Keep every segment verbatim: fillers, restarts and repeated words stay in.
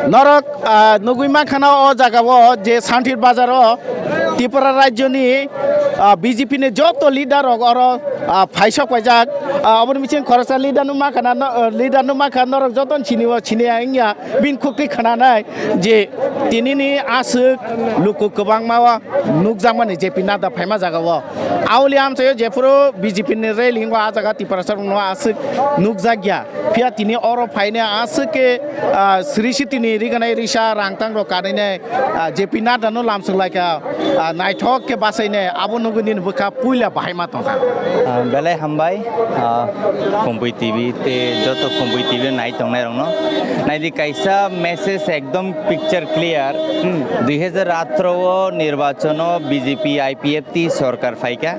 Norok, ah, nugui mankha na o jaga o je Santir Bazar o Tripura rajyo ni, ah, B J P ni joto leader rok oro, ah, phaisok paijak. Ah, oboni bising khoroksa leader no mankha na, no, ah, leader no mankha norok joto ni sini o sini ya wngya. Bini khukti khwnanai je tinini aswk luku kwbangma o nukjakmani J P Nadda phaima jaga o. Auli amchaio jephuru B J P ni rally hingo a jaga Tiprasa rokno aswk nukjakya. Phiya tini oro phainai aswk khe, ah, Sri Siti ni riganai risa rangtang rok kanainai, ah, J P Nadda no lamsok laikha, ah, naithok khe basainai abo nugwi nini bwkha puila bahai ma tongkha. Ah, belai hambai, ah, Khumpui T V te joto Khumpui T V nai tongnai rokno. Naidi kaisa message ekdom picture clear. Hmm. Dui hajar atharo o nirbachon o B J P I P F T sorkar phaikha.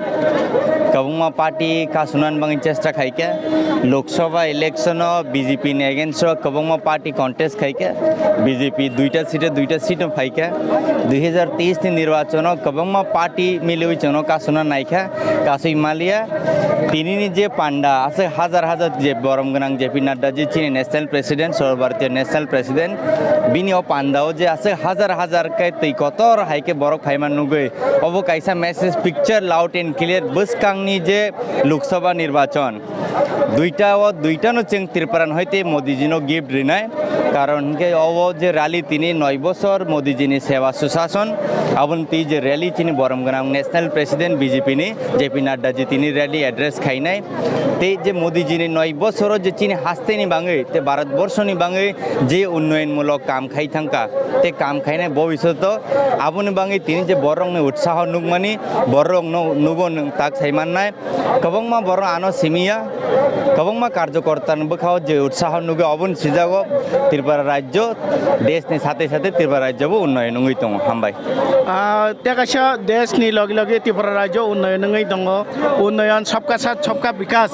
Kwbangma party kasunan bangwi chesta khaikha. Lok Sabha election o B J P ni against o kwbangma party contest khaikha. B J P duita seat o duita seat no phaikha. Dui hajar teis ni nirbachon o kwbangma party miliwi chwngno kasuna naikha. Kasui maliya, tinini je panda aswk hajar hajar je borom gwnang J P Nadda ji chini national president, Sarva Bharatiya national president, bini o panda o je aswk hajar hajar khe twi kotor hai khe borok phaima nugwi, obo kaisa message picture loud and clear bwskangni je Lok Sabha nirbachon. Duita o duita no chwng Tripura ni hoite Modi ji no gift rinai. Karon hinkhe obo je rally tini noi bosor Modi ji ni seva susason, aboni twi je rally chini borom gwnang national president B J P ni J P Nadda ji tini rally address khainai. Tei je Modi ji ni noi bosoro je chini haste ni bangwi, tei Bharat borsho ni bangwi je unnoyon mulok kam khai thangkha, tei kam khainai bobishoto aboni bangwi tini je borok ni utsaho nukmani, borok no nugo nwng tak sai mannai. Kwbangma borok ano simiya, kwbangma karjokorta ni bwkhao je utsaho nugwi oboni sijago Tripura rajyo, desh ni sathe sathe Tripura rajyo bo unnoyon wngwi tongo. Hambai. Ah, tei kaisa desh ni logi logi Tripura rajyo unnoyon wngwi tongo. Unnoyon sabka sath sabka bikas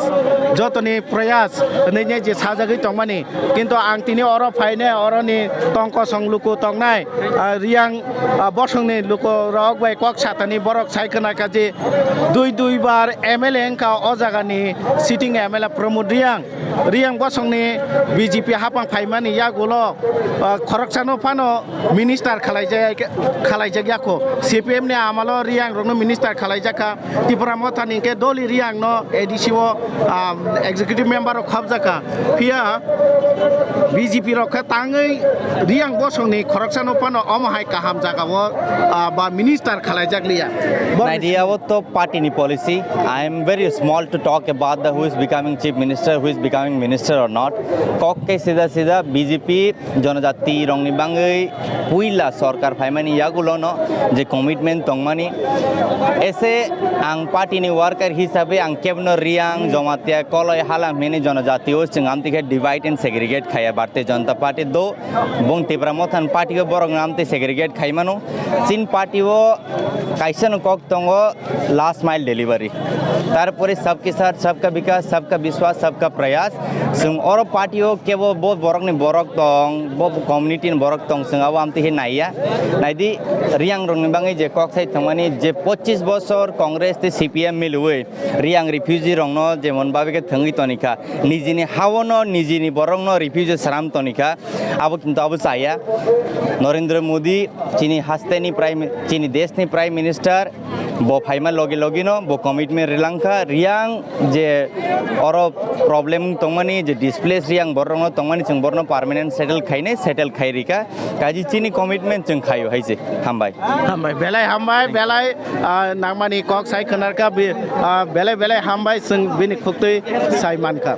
jotoni prayas hinwi je sajagwi tongmani. Kintu ang tini oro phainai, oroni tongkosong luku tongnai, ah, Riyang, ah, bosongni lukurok bai kok satani borok sai khwnaikha je dui dui bar M L A wngkha o jagani sitting M L A Pramod Riyang. Riyang bosongni B J P hapang phaimani yagulo, ah, khoroksano phano minister khalaijak, khalaijak yakho. C P M ni amalo Riyang rokno minister khalaijakha. Tipra Motha ni hwnkhe Dolly Riyang no A D C o, um, executive member rok khapjakha. Phiya B J P rok khe tangwi Riyang bosongni khoroksano phano omo hai kaham jagao, ah, ba minister khalaijak liya. Bo Naidi abo to party ni policy. I am very small to talk about the who is becoming chief minister, who is becoming minister or not. Kok khe sida sida B J P jonojati rokni bangwi puila sorkar phaimani yagulono je commitment tongmani, ese ang party ni worker hisabe ang kebno Riyang, Jomatia, Koloi, Halam hini jonojati o chwng amtwi khe divide and segregate khaiya Bharatiya Janata Party do, bong Tipra Motha ni party o borok no amtwi segregate khaimano. Chin party o kaisa no kok tongo, last mile delivery. Tarpore sabke saath sabka bikas, sabka biswas, sabka prayas. Chwng oro party o kebo bo borokni borok tong, bo community ni borok tong, chwng abo amtwi khe naiya. Naidi Riyang rokni bangwi je kok sai thangmani je pochis bosor Congress tei C P M miliwi Riyang refugee rokno jemon babe khe thwngwi tonikha. Nijini haono nijini borokno refugee sram tonikha. Abo kintu abo chaya. Narendra Modi chini hasteni prime, chini deshni prime minister, bo phaima logi logi no bo commitment rilangkha, Riyang je oro problem tongmani, je displace Riyang borok no tongmani, chwng borok no permanent settle khainai, settle khai rika, kaji chini commitment chwng khaio hai se. Hambai. Hambai, belai hambai, belai, ah, nangmani kok sai khwnarkha, bi-, ah, belai belai hambai, chwng bini khuktwi sai mankha.